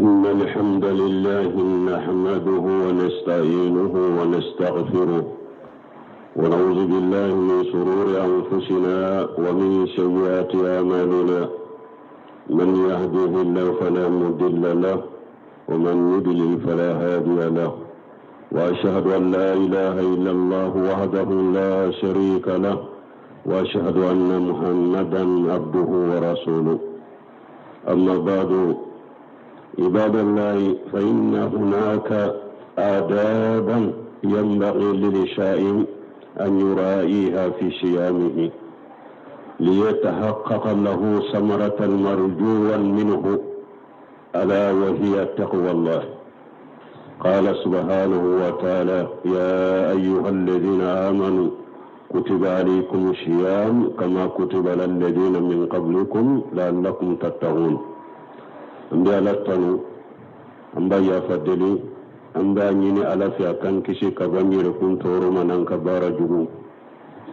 إن الحمد لله نحمده ونستعينه ونستغفره ونعوذ بالله من شرور أنفسنا ومن سيئات أعمالنا من يهده الله فلا مضل له ومن يضلل فلا هادي له وأشهد أن لا إله إلا الله وحده لا شريك له وأشهد أن محمدا عبده ورسوله أما بعد عباد الله فإن هناك آدابا ينبغي للشائم أن يرائيها في صيامه ليتحقق له ثمرة مرجوا منه ألا وهي تقوى الله قال سبحانه وتعالى يا أيها الذين آمنوا كتب عليكم الصيام كما كتب على الذين من قبلكم لعلكم تتقون an bɛ ala tanu an b'a yafa deli an b'a ɲini ala fɛ a k'an kisi ka bɔ an yɛrɛkun tɔɔrɔ ma n'an ka baara jugu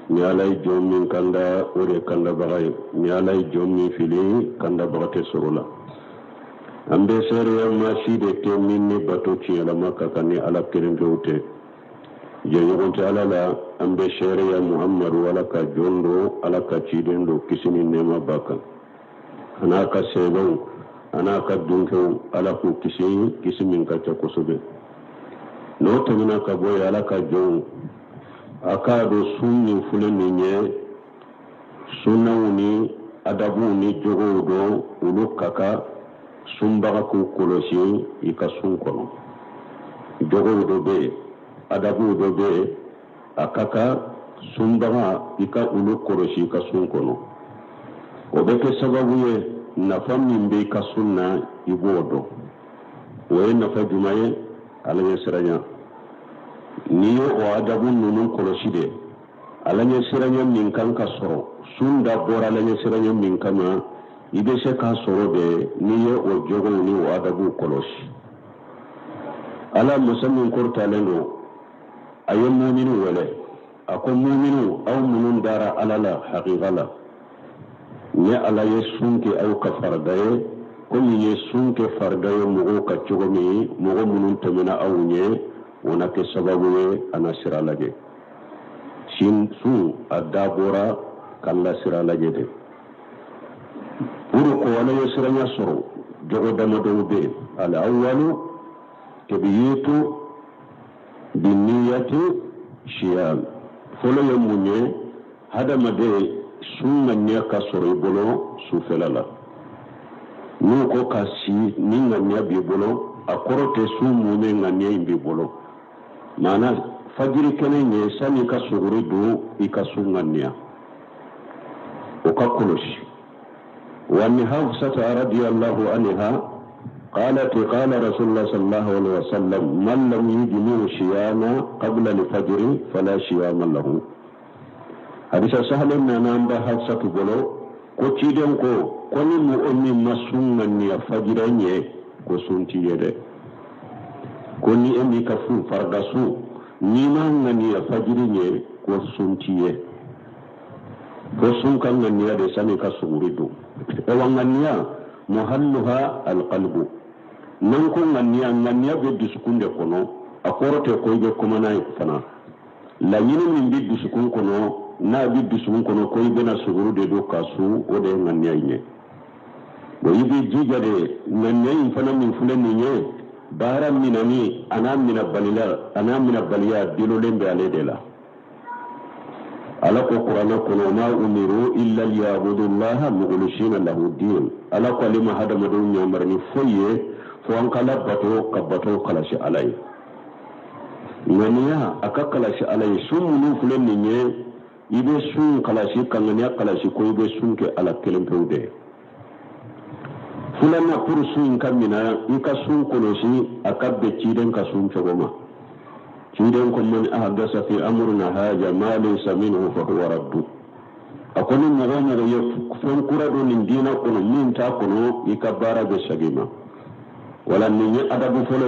ni ala ye jɔn min kanda o de ye kandabaga ye ni ala ye jɔn min fili kandabaga tɛ sɔrɔ la an bɛ seereya maa si de tɛ min ni bato tiɲɛlama ka kan ni ala kelen pewu tɛ jɛɲɔgɔn tɛ ala la an bɛ seereya muhamadu ala ka jɔn don ala ka ciden don kisi ni nɛɛma b'a kan a n'a ka sɛbɛnw a n'a ka dunkew ala k'u kisi kisi min ka ca kosɛbɛ n'o tɛmɛna ka bɔ yen ala ka jɔnw a k'a dɔn sun min filɛ nin ye sunnaw ni adabuw ni jogow don olu ka kan sunbaga k'u kɔlɔsi i ka sun kɔnɔ jogow dɔ bɛ yen adabuw dɔ bɛ yen a ka kan sunbaga i ka olu kɔlɔsi i ka sun kɔnɔ o bɛ kɛ sababu ye nafa min bɛ i ka sun na i b'o dɔn o ye nafa jumɛn ye ala ɲɛsiranya n'i ye o adabu ninnu kɔlɔsi de ala ɲɛsiranya min kan ka sɔrɔ sun dabɔra ala ɲɛsiranya min kama i bɛ se k'a sɔrɔ de n'i ye o jogow ni o adabuw kɔlɔsi ala masa min kɔrɔtalen don a ye muminu wele a ko muminu aw minnu dara ala la hakika la ne ala ye sun kɛ aw kan farida ye komi n ye sun kɛ farida ye mɔgɔw kan cogo min mɔgɔ minnu tɛmɛna aw ɲɛ o na kɛ sababu ye a na siran ala ɲɛ sun a dabɔra k'an lasiran ala ɲɛ de pour que ala ɲɛsiranya sɔrɔ jogo damadɔw bɛ yen al awwalu tabiyitu biniyati siyam fɔlɔ ye mun ye hadamaden sun ŋaniya ka sɔrɔ i bolo sufɛla la n'u ko ka si ni ŋaniya b'i bolo a kɔrɔ tɛ sun mumɛ ŋaniya in b'i bolo maana fajiri kɛnɛ ɲɛ sani i ka suguri dun i ka sun ŋaniya o ka kɔlɔsi وعن حفصة رضي الله عنها قالت قال رسول الله صلى الله عليه وسلم من لم يجمع الصيام قبل الفجر فلا صيام له حديث سهل nana an ba Hafsatu bolo ko ciden ko ko ni mɔgɔ min ma sun ŋaniya fajira ɲɛ ko sun t'i ye dɛ ko ni e m'i ka sun farida sun n'i m'a ŋaniya fajiri ɲɛ ko sun t'i ye ko sun ka ŋaniya de sani ka suguri dun wa ŋaniya muhalluha alqalbu n'an ko ŋaniya ŋaniya bɛ dusukun de kɔnɔ a kɔrɔ tɛ ko i bɛ kuma n'a ye fana laɲini min bɛ dusukun kɔnɔ n'a bɛ dusukun kɔnɔ ko i bɛna suguri de dun ka sun o de ye ŋaniya in ye bon i b'i jija de ŋaniya in fana min filɛ nin ye baara minani a n'a minabaliya dulonnen bɛ ale de la ala ko kuranɛ kɔnɔ ma umiru illa liyabudullaha mukhlisina lahu din ala ko ale ma hadamadenw yamari ni foyi ye fo an k'ala bato ka bato kalasi ala ye ŋaniya a ka kalasi ala ye sun minnu filɛ nin ye i bɛ sun kalasi ka ŋaniya kalasi ko i bɛ sun kɛ ala kelen pewu de ye filanan pour sun in ka mina i ka sun kɔlɔsi a ka bɛn ciden ka sun cogo ma ciden ko man ahdasa fi amrina haza ma laysa minhu fa huwa raddu a ko ni mɔgɔ o mɔgɔ ye fɛn kura don nin diinɛ kɔnɔ min t'a kɔnɔ i ka baara bɛ segin i ma wala nin ye adabu fɔlɔ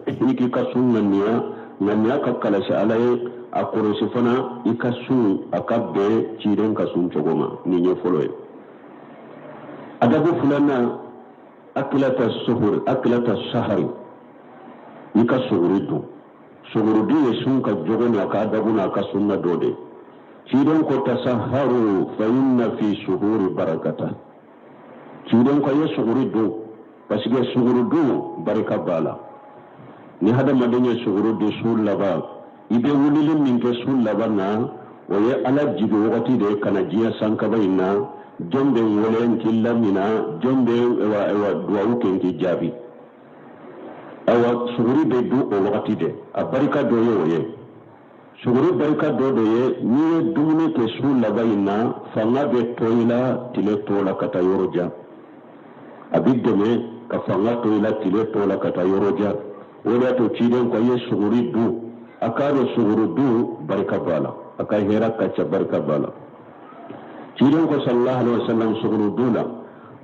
ye i k'i ka sun ŋaniya ŋaniya ka kalasi ala ye a kɔlɔsi fana i ka sun a ka bɛn ciden ka sun cogo ma nin ye fɔlɔ ye adabu filanan Akilata suhuri, akilata sahari, i ka suguri dun. Suguri dun ye sun ka jogo n'a ka adabu n'a ka sunna dɔ de. Ciden ko tasaharu fa inna fi suhuri barakata. Ciden ko a ye suguri dun parce que suguri dun barika b'a la. Ni hadamaden ye suguri dun su laban, i bɛ wulili min kɛ su laban na, o ye Ala jigi wagati de ye ka na diɲɛ sankaba in na. Jɔn bɛ n wele n k'i lamina, jɔn bɛ duwawu kɛ n k'i jaabi. Ayiwa, suguri bɛ dun o wagati de, a barika dɔ ye o ye. Suguri barika dɔ de ye, n'i ye dumuni kɛ su laban in na, fanga bɛ to i la tile tɔ la ka taa yɔrɔ jan. A b'i dɛmɛ ka fanga to i la tile tɔ la ka taa yɔrɔ jan. O de y'a to ciden ko a ye suguri dun. A k'a dɔn suguri dun barika b'a la, a ka hɛrɛ ka ca, barika b'a la. Ciden ko sallallahu alaihi wasallam suguri dun la,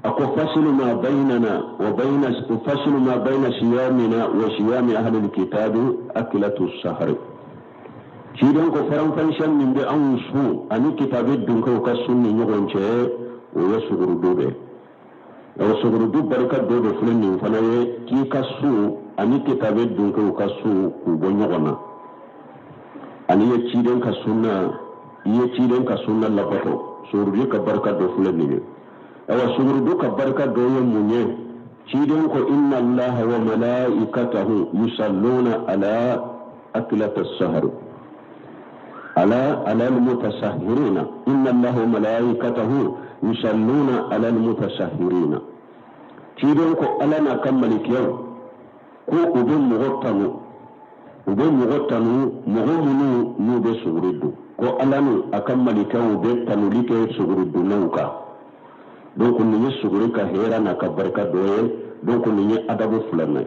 a ko fasilu ma bainana wa baina fasilu ma baina siyamina wa siyami ahlil kitabi akilatu sahari. Ciden ko faranfansiya min bɛ anw sun ani kitabi dunkew ka sun ni ɲɔgɔn cɛ, o ye suguri dun de ye. Awa, suguri dun barika dɔ de filɛ nin fana ye, k'i ka sun ani kitabi dunkew ka sun k'u bɔ ɲɔgɔn na. Ani ye ciden ka sunna, i ye ciden ka sunna labato. Suguri dun ka barika dɔ filɛ nin ye. Awa, suguri dun ka barika dɔ ye mun ye? Ciden ko inna allaha wa malaikatahu yusalluna ala akilata sahari, ala almutasahirina. Inna allaha wa malaikatahu yusalluna ala almutasahirina. Ciden ko Ala n'a ka malikiyaw ko u bɛ mɔgɔ tanu, u bɛ mɔgɔ tanu, mɔgɔ minnu n'u bɛ suguri dun. Ko Ala ni a ka malikiyaw bɛ tanuli kɛ suguri dunnaw kan. Donc nin ye suguri ka hɛrɛ n'a ka barika dɔ ye. Donc nin ye adabu filanan ye.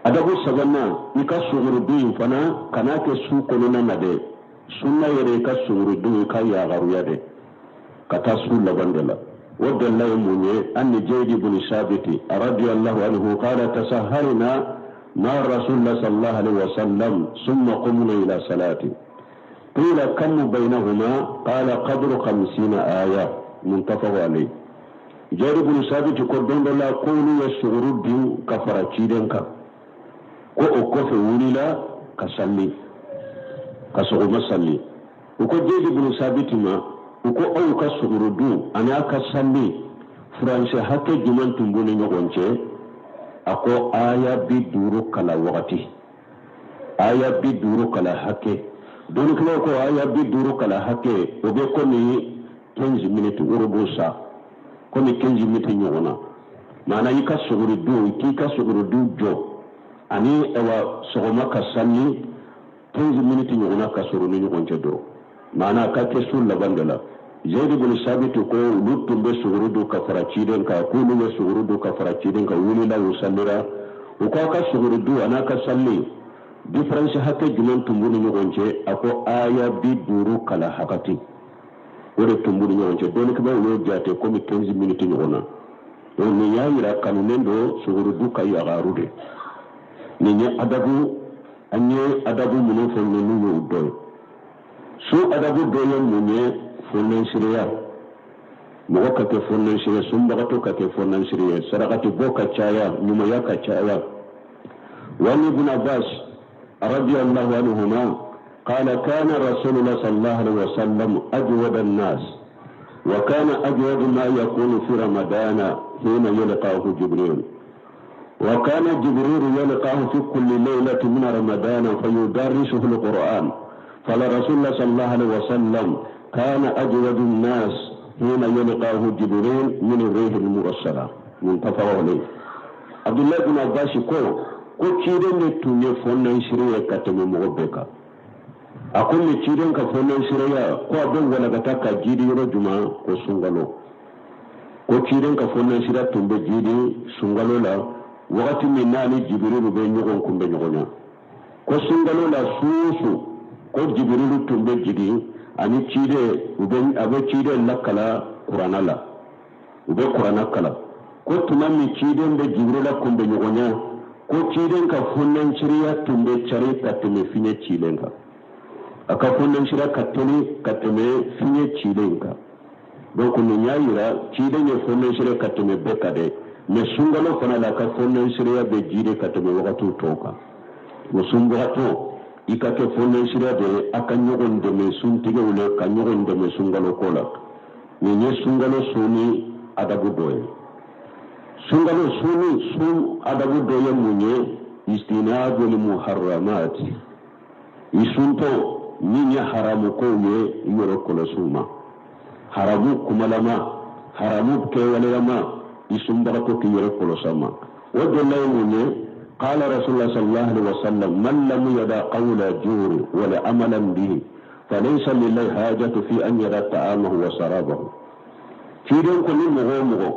Adabu sabanan, i ka suguri dun in fana kana kɛ su kɔnɔna na dɛ. Sunna yɛrɛ, i ka suguri dun, i ka yagaruya dɛ ka taa su laban de la. O dalila ye mun ye? An Jayidi bin Sabiti radiyallahu anhu qala tasaharna ma rasulillah sallallahu alaihi wasallam summa qumna ila salati qila kam bainahuma qala qadru 50 aya, muttafaq alayh. Jayidi bin Sabiti ko don dɔ la k'olu ye suguri dun ka fara ciden kan, ko o kɔfɛ wulila ka salli, ka sɔgɔma salli. U ko Jayidi bin Sabiti ma, u ko aw ka suguri dun ani aw ka salli, furancɛ hakɛ jumɛn tun b'u ni ɲɔgɔn cɛ? A ko aya 50 kala wagati, aya 50 kala hakɛ. Dɔnnikɛlaw ko aya 50 kala hakɛ, o bɛ komi 15 minutes, worobo sa komi 15 minutes ɲɔgɔn na. Maana i ka suguri dun, k'i ka suguri dun jɔ ani awa sɔgɔma ka salli, 15 minutes ɲɔgɔnna ka sɔrɔ ni ɲɔgɔn cɛ dɔrɔn. Maana ka kɛ su laban de la. Zayidi bin Sabiti ko olu tun bɛ suguri dun ka fara ciden kan, k'olu bɛ suguri dun ka fara ciden kan, wulila u sallira. U ko aw ka suguri dun an'a ka salli, différence hakɛ jumɛn tun b'u ni ɲɔgɔn cɛ? A ko aya 50 kala hakati, o de tun b'u ni ɲɔgɔn cɛ. Dɔnnikɛbaaw y'o jate komi 15 minutes ɲɔgɔn na. Donc nin y'a yira kanunen don suguri dun ka yagaru de. Nin ye adabu, an ye adabu minnu fɔ, ninnu y'o dɔ ye. Su adabu dɔ ye mun ye? Fonɛnsireya. Mɔgɔ ka kɛ fonɛnsire, sunbagatɔ ka kɛ fonɛnsire ye, sarakati bɔ ka caya, ɲumanya ka caya. Wa ibn Abbas radiyallahu anhuma qala kana rasulullah sallallahu alaihi wasallam ajwada an-nas wa kana ajwad ma yakunu fi ramadana hina yalqahu Jibril wa kana Jibril yalqahu fi kulli laylatin min ramadana fayudarrisuhu al-Qur'an fala rasulullah sallallahu alaihi wasallam kana ajwad an-nas hina yalqahu Jibril min ar-rih al-mursala, muttafaq alayh. Abdullahi bin Abbas ko ciden de tun ye fɔnɛnsire ye ka tɛmɛ mɔgɔ bɛɛ kan. A ko ni ciden ka fɔnɛnsireya ko a bɛ walakata ka jidi yɔrɔ jumɛn? Ko sunkalo. Ko ciden ka fɔnɛnsireya tun bɛ jidi sunkalo la, wagati min n'a ni Jibirilu bɛ ɲɔgɔn kunbɛ ɲɔgɔn na. Ko sunkalo la, su o su, ko Jibirilu tun bɛ jigin ani ciden, u bɛ a bɛ ciden lakala kuranna la, u bɛ kuranna kalan. Ko tuma min ciden bɛ Jibirila kunbɛ ɲɔgɔn na, ko ciden ka fɔnɛnsiriya tun bɛ cari ka tɛmɛ fiɲɛ cilen kan. A ka fɔnɛnsiriya ka teli ka tɛmɛ fiɲɛ cilen kan. Donc nin y'a yira ciden ye fɔnɛnsiriya ka tɛmɛ bɛɛ kan dɛ. Mais sunkalo fana la, ka fonɛnsireya bɛ jiidi ka tɛmɛ wagatiw tɔw kan. O sunbagatɔ, i ka kɛ fonɛnsireya de ye, a ka ɲɔgɔn dɛmɛ suntigɛw la, ka ɲɔgɔn dɛmɛ sunkalo ko la. Nin ye sunkalo sunni adabu dɔ ye. Sunkalo sunni, sun adabu dɔ ye mun ye? Ijtinabul muharramat. I suntɔ, min ye haramu kow ye, i yɛrɛ kɔlɔsi u ma. Haramu kumalama, haramu kɛwaleyama, i sunbagatɔ k'i yɛrɛ kɔlɔsi a ma. O dɔla ye mun ye? Qala rasulullah sallallahu alaihi wasallam: man lam yada qawla juri wala amalan bihi falaysa lillahi hajatu fi an yada ta'amahu wa sarabahu. Ciden ko ni mɔgɔ o mɔgɔ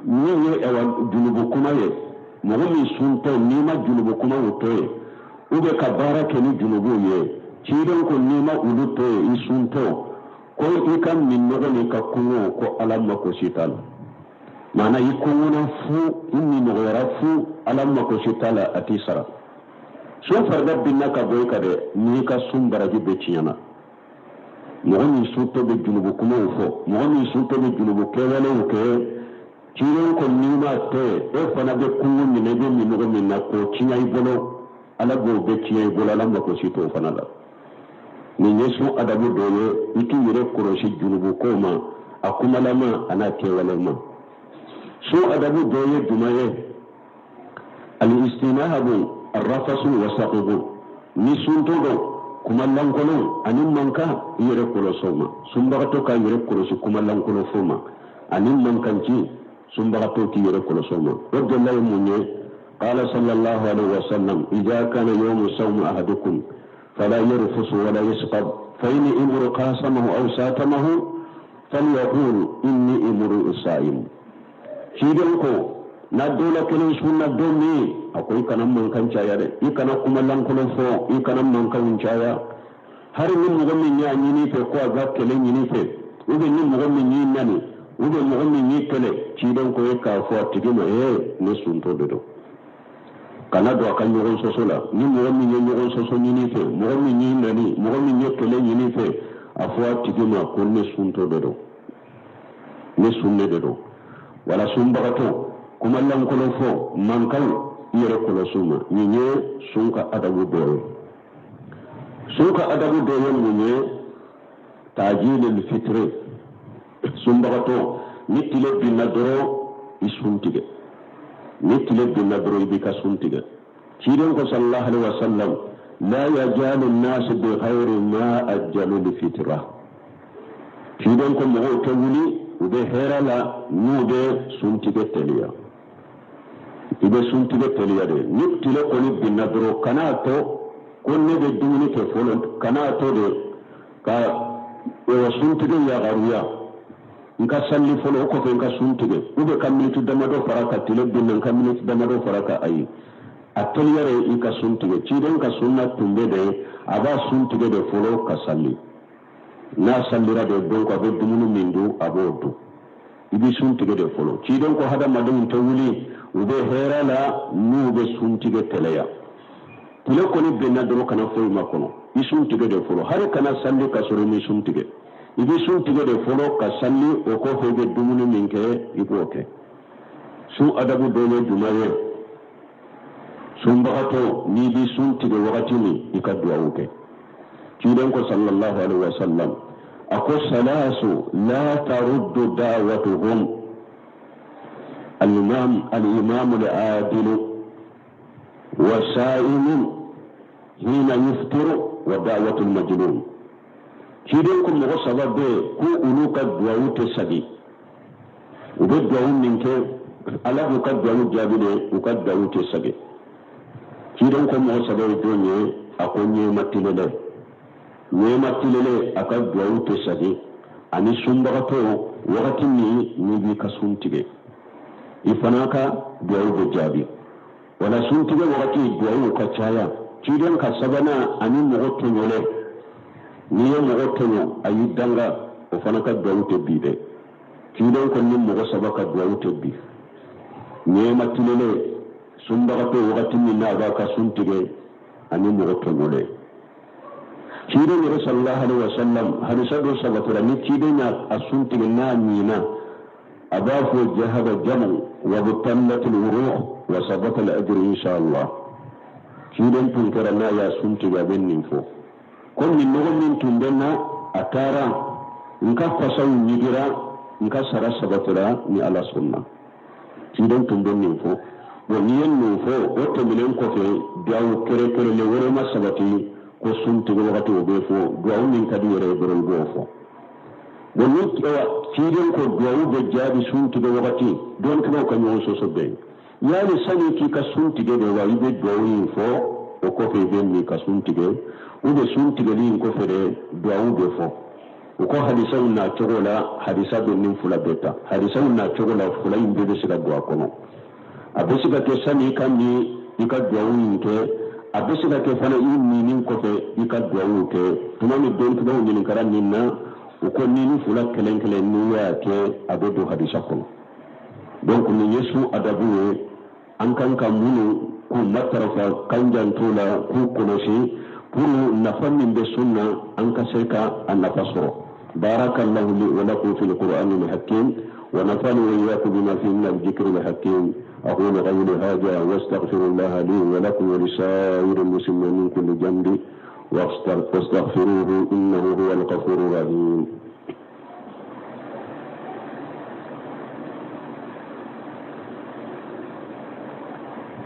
min ye ɛwa junubu kuma ye, mɔgɔ min suntɔ n'i ma junubu kuma o to yen, u bɛ ka baara kɛ ni junubuw ye, ciden ko n'i ma olu to yen i suntɔ, ko i ka minnɔgɔ n'i ka kɔngɔ, ko Ala mako si t'a la. Maana i kɔngɔna fu, i minnɔgɔyara fu, Ala mako si t'a la, a t'i sara. Sun farida binna ka bɔ i kan dɛ, n'i ka sun baraji bɛɛ tiɲɛna. Mɔgɔ min suntɔ bɛ junubu kumaw fɔ, mɔgɔ min suntɔ bɛ junubu kɛwalew kɛ, ciden ko n'i m'a to yen, e fana bɛ kɔngɔ min na, i bɛ minnɔgɔ min na, k'o tiɲɛ i bolo, Ala b'o bɛɛ tiɲɛ i bolo, Ala mako si t'o fana la. Nin ye sun adabu dɔ ye, i k'i yɛrɛ kɔlɔsi junubu kow ma, a kumalama a n'a kɛwale ma. Sun adabu dɔ ye jumɛn ye? Al-ijtinabu arrafasu wa saqibu. Ni suntɔ don, kuma lankolon ani mankan, i yɛrɛ kɔlɔsi o ma. Sunbagatɔ k'a yɛrɛ kɔlɔsi kuma lankolon fɔ ma ani mankanci, sunbagatɔ k'i yɛrɛ kɔlɔsi o ma. O dɔla ye mun ye? Qala sallallahu alaihi wasallam: idha kana yawmu sawmi ahadikum fala yarfusu wala yasqab, fa in imru qasamahu aw satamahu falyaqul inni imru sa'im. Ciden ko n'a dɔ la kelen sunna don min, a ko i kana mankan caya dɛ, i kana kuma lankolon fɔ, i kana mankanw caya. Hari ni mɔgɔ min y'a ɲini fɛ ko a ka kɛlɛ ɲini fɛ, ou bien ni mɔgɔ min y'i nani, ou bien mɔgɔ min y'i kɛlɛ, ciden ko e k'a fɔ a tigi ma: ee, ne suntɔ de don. Kana don a ka ɲɔgɔn sɔsɔ la. Ni mɔgɔ min ye ɲɔgɔn sɔsɔ ɲini fɛ, mɔgɔ min y'i nani, mɔgɔ min ye kɛlɛ ɲini fɛ, a fɔ a tigi ma ko ne suntɔ de don, ne sunne de don. Wala sunbagatɔ, kuma lankolon fɔ, mankanw, i yɛrɛ kɔlɔsi ma. Nin ye sun ka adabu dɔ ye. Sun ka adabu dɔ ye mun ye? Tajilil fitiri. Sunbagatɔ, ni tile binna dɔrɔn, i sun tigɛ. Ni tile binna dɔrɔn, i b'i ka sun tigɛ. Ciden ko sallallahu alaihi wasallam: la yajalu nnasu bi khairin ma ajjalu li fitra. Ciden ko mɔgɔw tɛ wuli u bɛ hɛrɛ la n'u bɛ suntigɛ teliya. I bɛ suntigɛ teliya de. Ni tile kɔni binna dɔrɔn, kan'a to ko ne bɛ dumuni kɛ fɔlɔ, kan'a to de ka suntigɛ yagaruya, n ka sali fɔlɔ, o kɔfɛ n ka sun tigɛ, ou bien ka miniti damadɔ fara ka tile binna, n ka miniti damadɔ fara ka. Ayi, a teliya de i ka sun tigɛ. Ciden ka sunna tun bɛ de, a b'a sun tigɛ de fɔlɔ ka sali. N'a salira de, donc a bɛ dumuni min dun, a b'o dun. I bɛ sun tigɛ de fɔlɔ. Ciden ko hadamadenw tɛ wuli u bɛ hɛrɛ la n'u bɛ sun tigɛ teliya. Tile kɔni binna dɔrɔn, kana foyi ma kɔnɔ, i sun tigɛ de fɔlɔ. Hali kana sali ka sɔrɔ i ni sun tigɛ. I bɛ sun tigɛ de fɔlɔ ka sali, o kɔfɛ i bɛ dumuni min kɛ, i b'o kɛ. Sun adabu dɔ ye jumɛn ye? Sunbagatɔ, n'i bɛ sun tigɛ wagati min, i ka duwawu kɛ. Ciden ko sallallahu alaihi wa sallam, a ko: salasu la taruddu da'watuhum: al-imam al-imam al-adilu wa sa'imun hina yuftiru wa da'watu al-majnun. Ciden ko mɔgɔ saba bɛ yen ko olu ka duwawu tɛ sagi. U bɛ duwawu min kɛ, Ala b'u ka duwawu jaabi de, u ka duwawu tɛ sagi. Ciden ko mɔgɔ saba ye jɔn ye? A ko ɲɛma tilelen, ɲɛma tilelen, a ka duwawu tɛ sagi, ani sunbagatɔ wagati min n'i b'i ka sun tigɛ, i fana ka duwawu bɛ jaabi. Wala suntigɛ wagati duwawu ka caya. Ciden ka sabanan, ani mɔgɔ tɔɲɔlen. N'i ye mɔgɔ tɔɲɔ, a y'i danga, o fana ka duwawu tɛ bi dɛ. Ciden ko ni mɔgɔ saba ka duwawu tɛ bi: ɲɛma tilelen, sunbagatɔ wagati min n'a b'a ka sun tigɛ, ani mɔgɔ tɔɲɔlen. Ciden yɛrɛ sallallahu alaihi wa sallam, hadisa dɔ sabatira, ni ciden y'a a sun tigɛ n'a ɲina, A b'a fɔ jahaba jamu wa btallatil uruq wa sabata al ajru insha Allah. Ciden tun kɛra n'a y'a sun tigɛ, a bɛ nin fɔ ko minnɔgɔ min tun bɛ n na, a taara, n ka fasaw ɲigira, n ka sara sabatira ni Ala sɔnna. Ciden tun bɛ nin fɔ. Bon, n'i ye nin fɔ, o tɛmɛnen kɔfɛ, duwawu kɛrɛnkɛrɛnlen wɛrɛ ma sabati ko sun tigɛ wagati o bɛ fɔ. Duwawu min ka di yɛrɛ ye dɔrɔn, i b'o fɔ. Bon, ni ciden ko duwawu bɛ jaabi sun tigɛ wagati, dɔnnikɛlaw ka ɲɔgɔn sɔsɔ bɛ yen. Yali sani k'i ka sun tigɛ de wa, i bɛ duwawu in fɔ, o kɔfɛ i bɛ min ka sun tigɛ, ou bien sun tigɛli in kɔfɛ de duwawu bɛ fɔ? U ko hadisaw n'a cogo la, hadisa bɛ nin fila bɛɛ ta. Hadisaw n'a cogo la, fila in bɛɛ bɛ se ka don a kɔnɔ. A bɛ se ka kɛ sani i ka min, i ka duwawu in kɛ. A bɛ se ka kɛ fana i minni kɔfɛ, i ka duwawu kɛ. Tuma min dɔnnikɛlaw ɲininkara nin na, u ko ni nin fila kelen kelen n'i y'a kɛ, a bɛ don hadisa kɔnɔ. Donc nin ye sun adabu ye, an kan ka minnu k'u matarafa, k'an janto la, k'u kɔlɔsi pour nafa min bɛ sun na, an ka se ka a nafa sɔrɔ. Barakallahu li wa lakum fil qur'ani al-hakim wa nafani wa iyyakum bima fihi min al-dhikri al-hakim. Aqulu qawli hadha wa astaghfirullaha li wa lakum wa lisa'iri al-muslimin min kulli dhanbi wastaghfiruhu innahu huwa al-ghafurur rahim.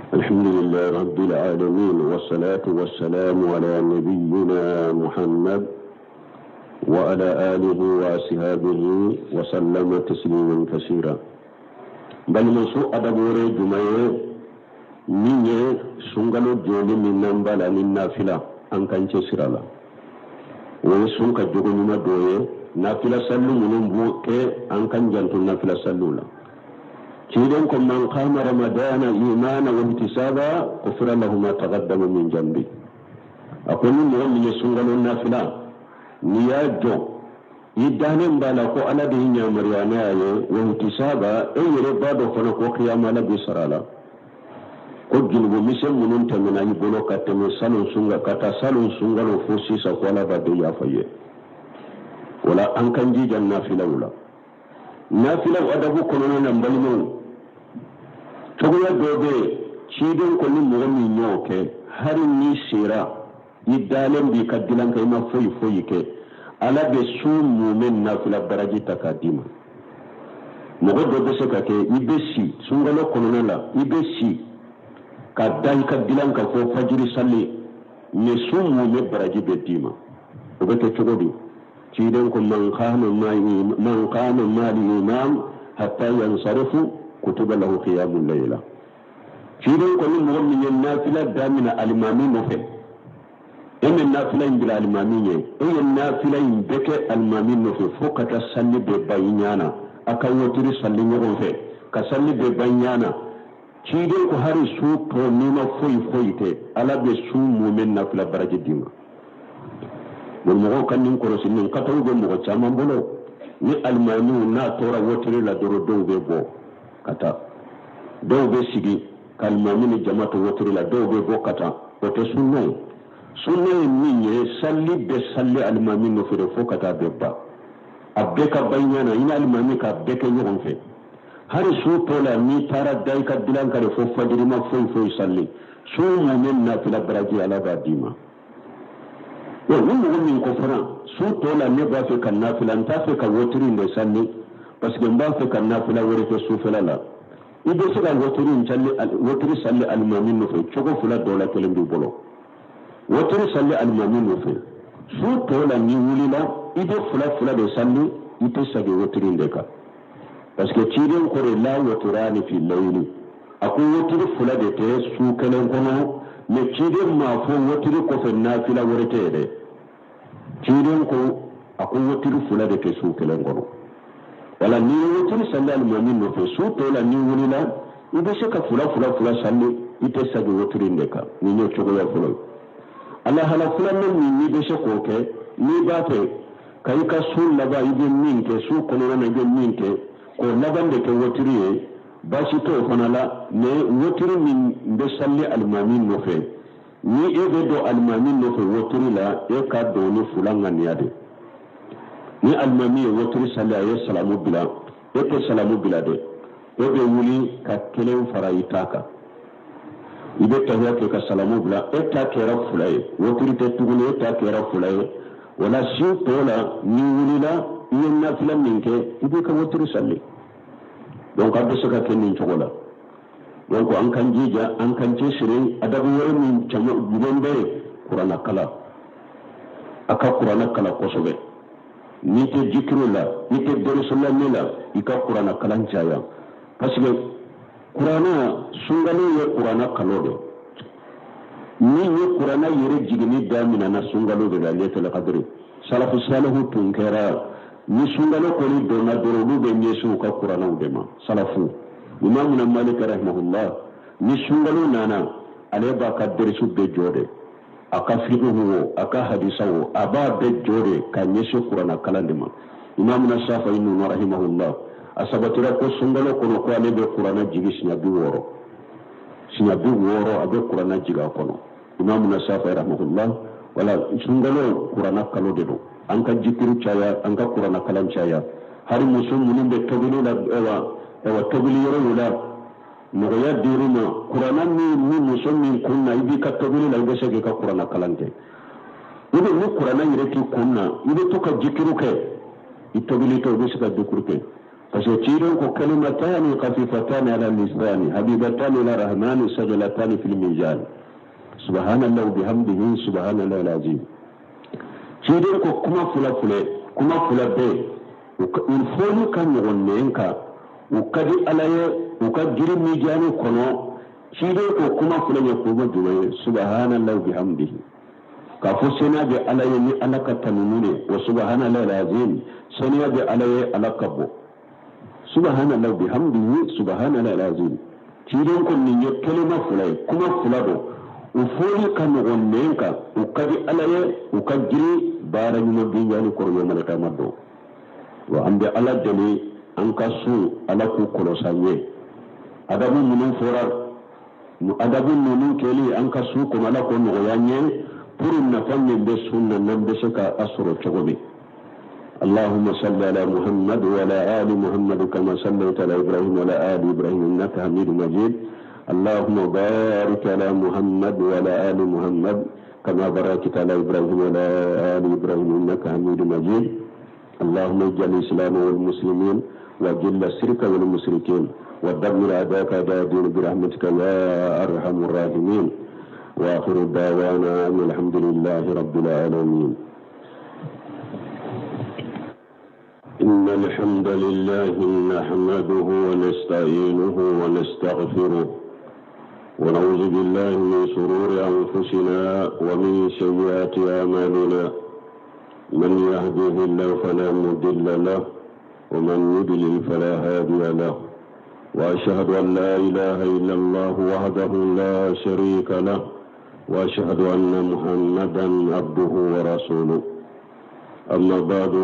الحمد لله رب العالمين، والصلاة والسلام على نبينا محمد وعلى آله وأصحابه وسلم تسليما كثيرا. Balima, sun adabu wɛrɛ jumɛn ye min ye sunkalo jɔli min n'an b'a la ni nafila, an k'an cɛsiri a la? O ye sun ka jogo ɲuman dɔ ye. Nafila saliw minnu b'o kɛ, an k'an janto nafila saliw la. Ciden ko man qama ramadana imana wa ihtisaba ghufira lahu ma taqaddama min jambi. A ko ni mɔgɔ min ye sunkalo nafila, n'i y'a jɔ, i dalen b'a la ko Ala de y'i yamaruya n'a ye, wa ihtisaba, e yɛrɛ b'a dɔn fana ko kiyama Ala b'i sara la, ko junubu misɛn minnu tɛmɛna i bolo ka tɛmɛ salon sunka ka taa salon sunkalo fo sisan, ko Ala b'a bɛɛ yafa ye. Wala an k'an jija nafilaw la. Nafilaw adabu kɔnɔna na, n balimaw, cogoya dɔ bɛ yen, ciden ko ni mɔgɔ min y'o kɛ, hali n'i sera, i dalen b'i ka dilan kan, i ma foyi foyi kɛ, Ala bɛ sun mumɛ nafila baraji ta k'a d'i ma. Mɔgɔ dɔ bɛ se ka kɛ i bɛ si sunkalo kɔnɔna la, i bɛ si ka da i ka dilan kan fo fajiri sali, mais sun mumɛ baraji bɛ d'i ma. O bɛ kɛ cogo di? Ciden ko man qama man qama ma'al imam hatta yansarifu kutiba lahu qiyamul layla. Ciden ko ni mɔgɔ min ye nafila daminɛ alimami nɔfɛ, e bɛ nafila in bila alimami ɲɛ, e ye nafila in bɛɛ kɛ alimami nɔfɛ fo ka taa sali bɛɛ ban i ɲɛ na, a ka wotiri sali ɲɔgɔn fɛ ka sali bɛɛ ban i ɲɛ na, ciden ko hari su tɔ n'i ma foyi foyi kɛ, Ala bɛ su mumɛ nafila baraji d'i ma. Bon, mɔgɔw ka nin kɔlɔsi. Nin kataw bɛ mɔgɔ caman bolo. Ni alimamiw n'a tora wotiri la dɔrɔn, dɔw bɛ bɔ ka taa, dɔw bɛ sigi ka alimami ni jama to wotiri la, dɔw bɛ bɔ ka taa. O tɛ sunna ye. Sunna ye min ye, sali bɛ sali alimami nɔfɛ de fo ka taa bɛɛ ban, a bɛɛ ka ban ɲɛ na, i ni alimami ka bɛɛ kɛ ɲɔgɔn fɛ. Hali su tɔ la, n'i taara da i ka dilan kan de fo fajiri ma foyi foyi sali, su mumɛ nafila baraji Ala b'a d'i ma. Ni mɔgɔ min ko fana su tɔ la, ne b'a fɛ ka nafila, n t'a fɛ ka wotiri in de sali parce que n b'a fɛ ka nafila wɛrɛ kɛ sufɛla la, i bɛ se ka wotiri in sali, wotiri sali alimami nɔfɛ. Cogo fila dɔ la kelen b'i bolo: wotiri sali alimami nɔfɛ, su tɔ la n'i wulila, i bɛ fila fila de sali, i tɛ segin wotiri in de kan, parce que ciden ko de la watirani fi layli. A ko wotiri fila de tɛ su kelen kɔnɔ, mais ciden m'a fɔ wotiri kɔfɛ nafila wɛrɛ tɛ yɛrɛ. Ciden ko, a ko wotiri fila de tɛ su kelen kɔnɔ. Wala n'i ye wotiri sali alimami nɔfɛ, su tɔ la n'i wulila, i bɛ se ka fila fila fila sali, i tɛ segin wotiri in de kan. Nin ye cogoya fɔlɔ ye. A lahala filanan min n'i bɛ se k'o kɛ, n'i b'a fɛ ka i ka su laban, i bɛ min kɛ su kɔnɔna na, i bɛ min kɛ k'o laban de kɛ wotiri ye, baasi t'o fana la. Mais wotiri min bɛ sali alimami nɔfɛ, ni e bɛ don alimami nɔfɛ wotiri la, e ka don ni fila ŋaniya de. Ni alimami ye wotiri sali, a ye salamu bila. E tɛ salamu bila dɛ, e bɛ wuli ka kelen fara i ta kan. I bɛ tahiya kɛ ka salamu bila, e ta kɛra fila ye, wotiri tɛ tuguni, e ta kɛra fila ye. O la su tɔ la, n'i wulila, i ye nafila min kɛ, i b'i ka wotiri sali. Donc a bɛ se ka kɛ nin cogo la. Donc an k'an jija, an k'an cɛsiri. Adabu wɛrɛ min caman jumɛn bɛ yen? Kuranna kalan. A ka kuranna kalan kosɛbɛ. N'i tɛ jikiriw la, i tɛ darisu lamɛn la, i ka kuranna kalan caya, parce que kuranna, sunkalo ye kuranna kalo de. Min ye kuranna yɛrɛ jiginni daminɛna sunkalo de la, laylatul kadiri. Salafu salihu tun kɛra, ni sunkalo kɔni donna dɔrɔn, olu bɛ ɲɛsin u ka kurannaw de ma. Salafu, Imamuna Malik rahimahullah, ni sunkalo nana, ale b'a ka darisu bɛɛ jɔ de, a ka fikihu wo, a ka hadisa wo, a b'a bɛɛ jɔ de ka ɲɛsin kuranna kalan de ma. Imamuna Shafi'i ninnu rahimahullah, a sabatira ko sunkalo kɔnɔ, ko ale bɛ kuranna jigi siɲɛ 60, siɲɛ 60 a bɛ kuranna jigi a kɔnɔ, Imamuna Shafi'i rahimahullah. Wala sunkalo kuranna kalo de don. An ka jikiri caya, an ka kuranna kalan caya. Hali muso minnu bɛ tobili la, ɛwa ɛwa, tobili yɔrɔw la, nɔgɔya dir'u ma. Kuranna min ni muso min kun na, i b'i ka tobili la, i bɛ se k'i ka kuranna kalan kɛ. I bɛ ni kuranna yɛrɛ t'i kun na, i bɛ to ka jikiriw kɛ i tobili tɔ, i bɛ se ka jikiri kɛ, parce que ciden ko: kalimatani khafifatani ala lisani, habibatani ila rahmani, sagilatani fil mizan, subhanallah bihamdihi, subhanallah alazim. Ciden ko kuma fila filɛ, kuma fila bɛ yen, u fɔli ka ɲɔgɔn nɛn kan, u ka di Ala ye, u ka girin mijani kɔnɔ. Ciden ko kuma fila ye kuma jumɛn ye? Subhanallah bihamdihi, k'a fɔ seniya bɛ Ala ye ni Ala ka tanuni de, wa subhanallah alazim, seniya bɛ Ala ye, Ala ka bon. Subhanallah bihamdihi, subhanallah alazim. Ciden ko nin ye kelima fila ye, kuma fila don, u fɔli ka ɲɔgɔn nɛn kan, u ka di Ala ye, u ka girin baara ɲuman binjani kɔrɔ yawmal qiyamah don. Wa an bɛ Ala deli, an ka sun, Ala k'u kɔlɔsi ye. Adabu minnu fɔra, adabu ninnu kɛli an ka sun kɔnɔ, Ala k'o nɔgɔya an ye, pour nafa min bɛ sun na, n'an bɛ se ka a sɔrɔ cogo min. اللهم صل على محمد وعلى آل محمد كما صليت على إبراهيم وعلى آل إبراهيم إنك حميد مجيد. اللهم بارك على محمد وعلى آل محمد كما باركت على إبراهيم وعلى آل إبراهيم إنك حميد مجيد. اللهم اجعل الإسلام والمسلمين، وأذل الشرك والمشركين، ودمر أعداءك أعداء الدين برحمتك يا أرحم الراحمين. وآخر دعوانا أن الحمد لله رب العالمين. إن الحمد لله نحمده ونستعينه ونستغفره، ونعوذ بالله من شرور أنفسنا ومن سيئات أعمالنا. من يهده الله فلا مضل له، ومن يضلل فلا هادي له. وأشهد أن لا إله إلا الله وحده لا شريك له، وأشهد أن محمدا عبده ورسوله. أما بعد،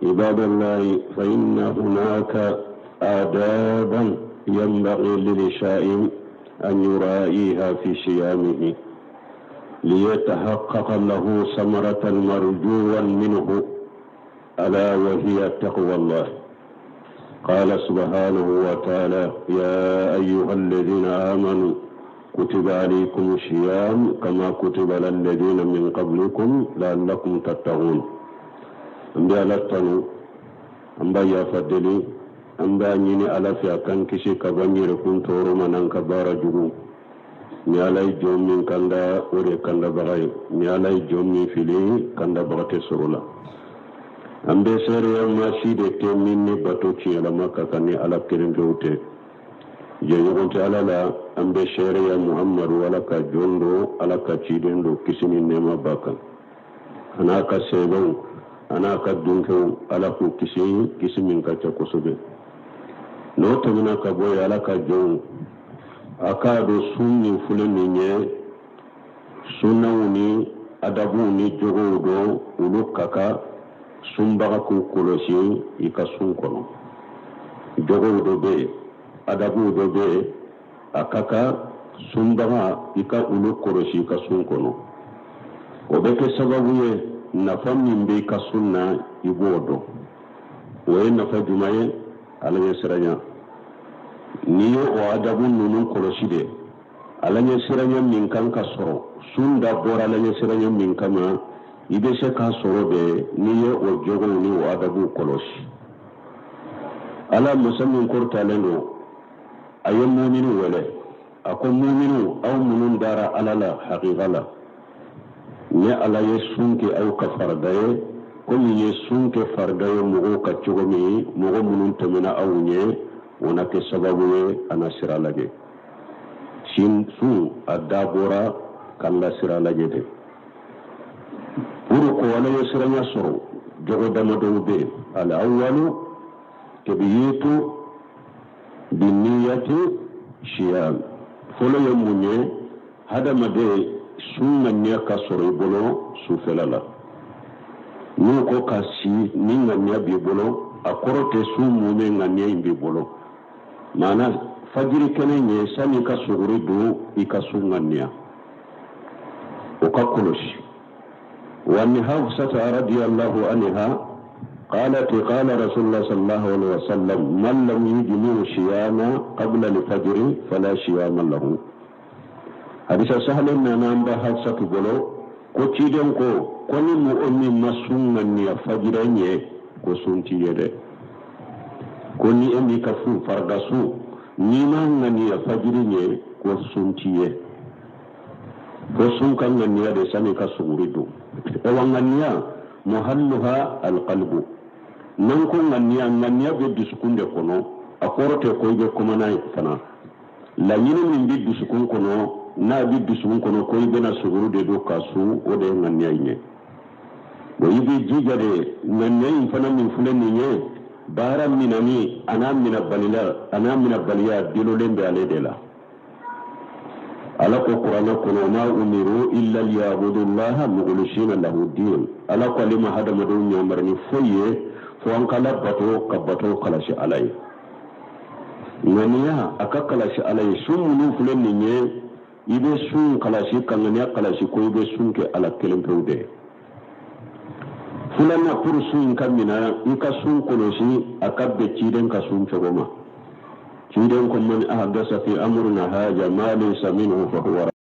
عباد الله، فإن هناك آدابا ينبغي للصائم أن يراعيها في صيامه ليتحقق له ثمرة مرجوا منه، ألا وهي تقوى الله. قال سبحانه وتعالى: يا أيها الذين آمنوا، كتب عليكم الصيام كما كتب على الذين من قبلكم لعلكم تتقون. An bɛ Ala tanu, an b'a yafa deli, an b'a ɲini Ala fɛ a k'an kisi ka bɔ n yɛrɛkun tɔɔrɔ ma n'an ka baara jugu. Ni Ala ye jɔn min kanda, o de ye kandabaga ye. Ni Ala ye jɔn min fili, kandabaga tɛ sɔrɔ la. An bɛ seereya maa si de tɛ min ni bato tiɲɛlama ka kan ni Ala kelen pewu tɛ, jɛɲɔgɔn tɛ Ala la. An bɛ seereya Muhamadu Ala ka jɔn don, Ala ka ciden don, kisi ni nɛɛma b'a kan, a n'a ka sɛbɛnw, a n'a ka dunkew, Ala k'u kisi, kisi min ka ca kosɛbɛ. N'o tɛmɛna ka bɔ yen, Ala ka jɔnw, a k'a dɔn sun min filɛ nin ye, sunnaw ni adabuw ni jogow don, olu ka kan sunbaga k'u kɔlɔsi i ka sun kɔnɔ. Jogow dɔ bɛ yen, adabuw dɔ bɛ yen, a ka kan sunbaga i ka olu kɔlɔsi i ka sun kɔnɔ. O bɛ kɛ sababu ye, nafa min bɛ i ka sun na, i b'o dɔn. O ye nafa jumɛn ye? Ala ɲɛsiranya, n'i ye o adabu ninnu kɔlɔsi de, Ala ɲɛsiranya min kan ka sɔrɔ, sun dabɔra Ala ɲɛsiranya min kama, i bɛ se k'a sɔrɔ de n'i ye o jogow ni o adabuw kɔlɔsi. Ala masa min kɔrɔtalen don, a ye muminu wele, a ko: muminu, aw minnu dara Ala la hakika la, ne Ala ye sun kɛ aw ka farida ye, komi n ye sun kɛ farida ye mɔgɔw ka cogo min, mɔgɔ minnu tɛmɛna aw ɲɛ. O na kɛ sababu ye a na siran Ala ɲɛ. Sin sun a dabɔra k'an lasiran Ala ɲɛ de. Pour ko Ala ɲɛ siranya sɔrɔ, jogo damadɔw bɛ yen. Al awwalu tabyitu biniyati siyam. Fɔlɔ ye mun ye? Hadamaden, sun ŋaniya ka sɔrɔ i bolo sufɛla la. N'u ko ka si ni ŋaniya b'i bolo, a kɔrɔ tɛ sun mumɛ ŋaniya in b'i bolo. Maana fajiri kɛnɛ ɲɛ, sani ka suguri dun, i ka sun ŋaniya, o ka kɔlɔsi. وعن حفصة رضي الله عنها قالت: قال رسول الله صلى الله عليه وسلم: من لم يجمع صيام قبل الفجر فلا صيام له. Hadisa sahalen nana an ba Hafsatu bolo ko ciden ko ni mɔgɔ min ma sun ŋaniya fajira ɲɛ, ko sun t'i ye dɛ. Ko ni e m'i ka sun farida sun, n'i ma ŋaniya fajiri ɲɛ, ko sun t'i ye. Ko sun ka ŋaniya de sani ka suguri dun. Wa ŋaniya muhalluha alqalbu. N'an ko ŋaniya, ŋaniya bɛ dusukun de kɔnɔ. A kɔrɔ tɛ ko i bɛ kuma n'a ye fana. Laɲini min bɛ dusukun kɔnɔ, n'a bɛ dusukun kɔnɔ ko i bɛna suguru de don ka sun, o de ye ŋaniya in ye. Bon, i bɛ jija de, ŋaniya in fana min filɛ nin ye, baara minani a n'a minɛbalila, a n'a minɛbaliya delolen bɛ ale de la. Ala ko Kuranɛ kɔnɔ: ma umiru illa liyabudullaha mukhlisina lahu din. Ala ko ale ma hadamadenw yamari ni foyi ye fo an ka Ala bato, ka bato kalasi Ala ye. Ŋaniya a ka kalasi Ala ye. Sun minnu filɛ nin ye, i bɛ sun kalasi ka ŋaniya kalasi ko i bɛ sun kɛ Ala kelen pewu de ye. Filanan, pour sun in ka mina, i ka sun kɔlɔsi a ka bɛn ciden ka sun cogo ma. Ciden ko: man ahdasa fi amrina haza ma laysa minhu fa huwa.